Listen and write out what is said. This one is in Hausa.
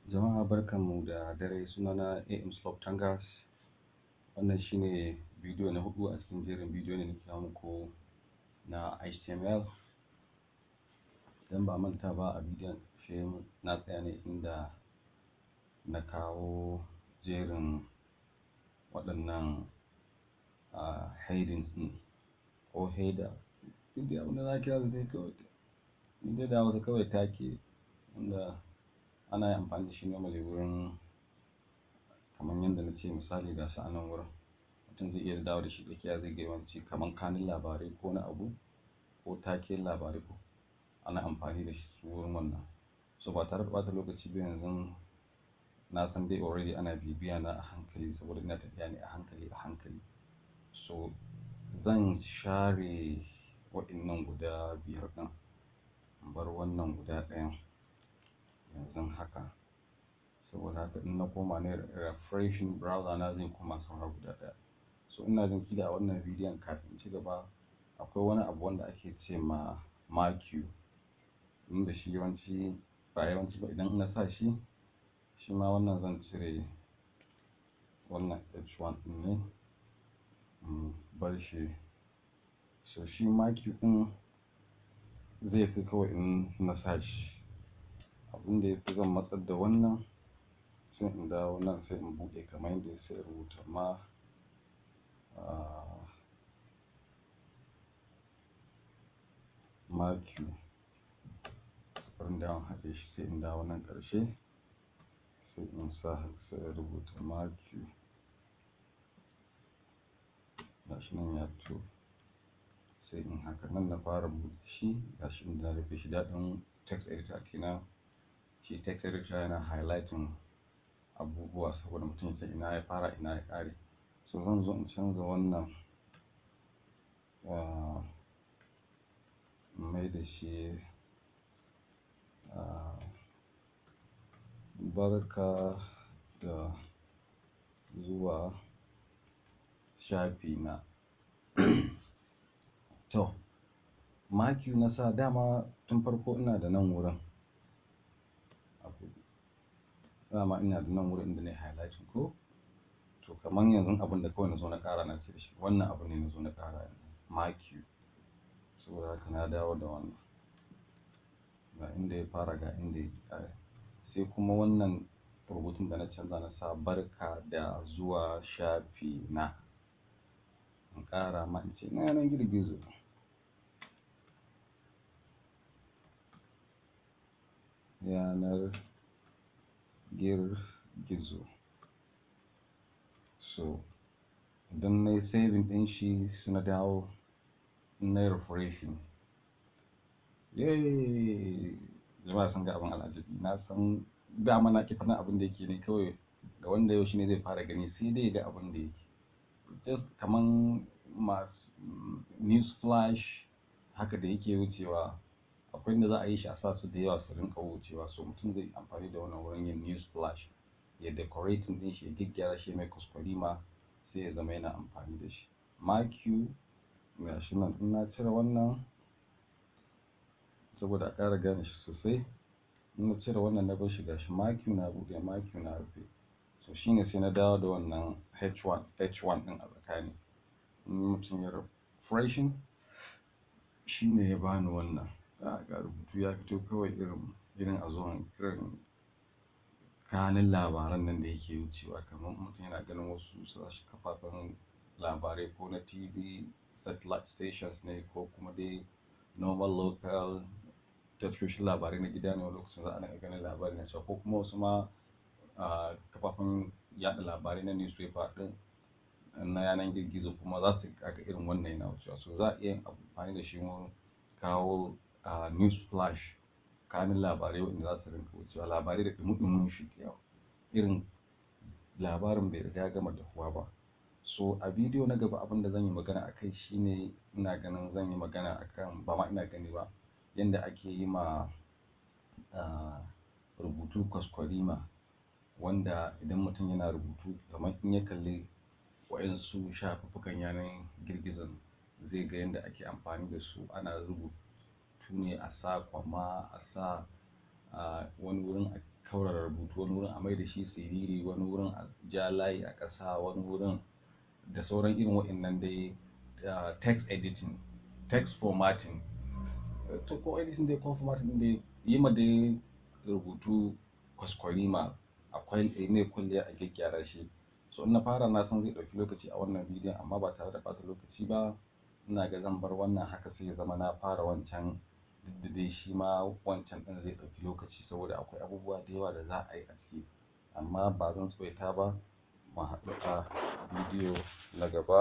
Jama'a, barkanmu da dare. Sunana AM Slop Tangas. Wannan shine bidiyo na huɗu a cikin jerin bidiyo da nake kawo muku na HTML. Idan ba a manta ba, a bidiyon ƙarshe na tsaya ne inda na kawo jerin waɗannan headings ɗin ko header, duk dai abin da za a kira su dai kawai. Ni dai da Hausa kawai take, wanda ana yin amfani da shi normally wurin kamar yadda na ce, misali ga su a nan wurin, mutum zai iya dawo da shi tsakiya, zai ga yawanci kamar kanun labarai ko wani abu ko taken labarai, ko ana amfani da shi wurin wannan. So ba tare da ɓata lokaci ba, yanzu na san dai already ana bibiya na a hankali, saboda ina tafiya ne a hankali a hankali. So zan share waɗannan guda biyar ɗin, in bar wannan guda ɗayan yanzu haka. Saboda haka in na koma na refreshing browser na, zai koma saura guda ɗaya. So ina jin ƙila a wannan bidiyon, kafin in ci gaba, akwai wani abu wanda ake ce ma marquee, inda shi yawanci, ba yawanci ba, idan na sa shi, shi ma wannan zan cire wannan h1 ɗin ne in bar shi. So shi marquee ɗin zai fi kawai in na sa shi, abin da ya fi, zan matsar da wannan, sai in dawo nan, sai in buɗe kamar yadda, sai in rubuta ma marquee. Bari in dawo in haɗe shi, sai in dawo nan ƙarshe, sai in sa, sai in rubuta marquee. Gashi nan ya fito. Sai in haka nan na fara buɗe shi, gashi inda na rufe shi. Daɗin text editor kenan, shi text editor yana highlighting abubuwa saboda mutum ya san ina ya fara, ina ya ƙare. So zan zo in canza wannan, in mai da shi "Barka da zuwa shafi na". To, marquee na sa dama tun farko ina da nan wurin abu, dama ina da nan wurin inda na yi highlighting ko. To kamar yanzu abin da kawai na zo na ƙara, na cire shi, wannan abu ne na zo na ƙara yanzu, marquee. Saboda haka na dawo da wannan, ga inda ya fara, ga inda ya ƙare. Sai kuma wannan rubutun da na canza, na sa "Barka da zuwa shafi na", in ƙara ma in ce na yanar gizo, yanar gizo. So idan na yi saving ɗin shi, sai na dawo na yi refreshing. Yay! Jama'a sun ga abin al'ajabi. Na san dama na ƙi faɗin abin da yake ne kawai ga wanda yau shi ne zai fara gani, sai dai ga abin da yake. Just kaman masu news flash haka da yake wucewa, akwai inda za a yi shi a sa su da yawa su rinƙa wucewa. So mutum zai amfani da wannan wurin yin news flash, ya decorating ɗin shi, ya gyaggyara shi, mai kwaskwarima, sai ya zama yana amfani da shi. Marquee ga shi nan. In na cire wannan saboda a ƙara gane shi sosai, in na cire wannan na bar shi, gashi marquee na buɗe, marquee na rufe. So shine sai na dawo da wannan h1 h1 ɗin a tsakani. In mutum ya refreshing, shine ya bani wannan. Ga rubutu ya fito kawai irin a zuwan irin kanun labaran nan da yake wucewa, kamar mutum yana ganin wasu kafafen labarai, ko na TV satellite stations ne, ko kuma dai normal local tashoshin labarai na gida ne, wani lokacin za a dinga ganin labari na cewa, ko kuma wasu ma kafafen yaɗa labarai na newspaper ɗin na yanar gizo kuma za su ga irin wannan yana wucewa. So za a iya yin amfani da shi wurin kawo news flash, kanun labarai wanda za su rinƙa wucewa, labarai da ɗumi-ɗumin shi da yawa, irin labarin bai riga ya gama dahuwa ba. So a bidiyo na gaba, abin da zan yi magana a kai shine, ina ganin zan yi magana akan, ba ma ina gani ba, yanda ake yi ma rubutu kwaskwarima, wanda idan mutum yana rubutu, kamar in ya kalli waɗansu shafuffukan yanar girgizon, zai ga yanda ake amfani da su. Ana rubutu ne a sa comma, a sa wani wurin a kaurara. gyaggyara rubutu, wani wurin a mai da shi siriri, wani wurin a ja layi a ƙasa, wani wurin da sauran irin waɗannan dai, text editing, text formatting. To, ko editing dai ko formatting ɗin dai, yi ma dai rubutu kwaskwarima, akwai mai kwalliya, a gyaggyara shi. So in na fara, na san zai ɗauki lokaci a wannan bidiyon, amma ba tare da ɓata lokaci ba, ina ga zan bar wannan haka, sai ya zama na fara wancan. Duk da dai shi ma wancan ɗin zai ɗauki lokaci saboda akwai abubuwa da yawa da za a yi a ciki, amma ba zan tsawaita ba. Mu haɗu a bidiyo na gaba.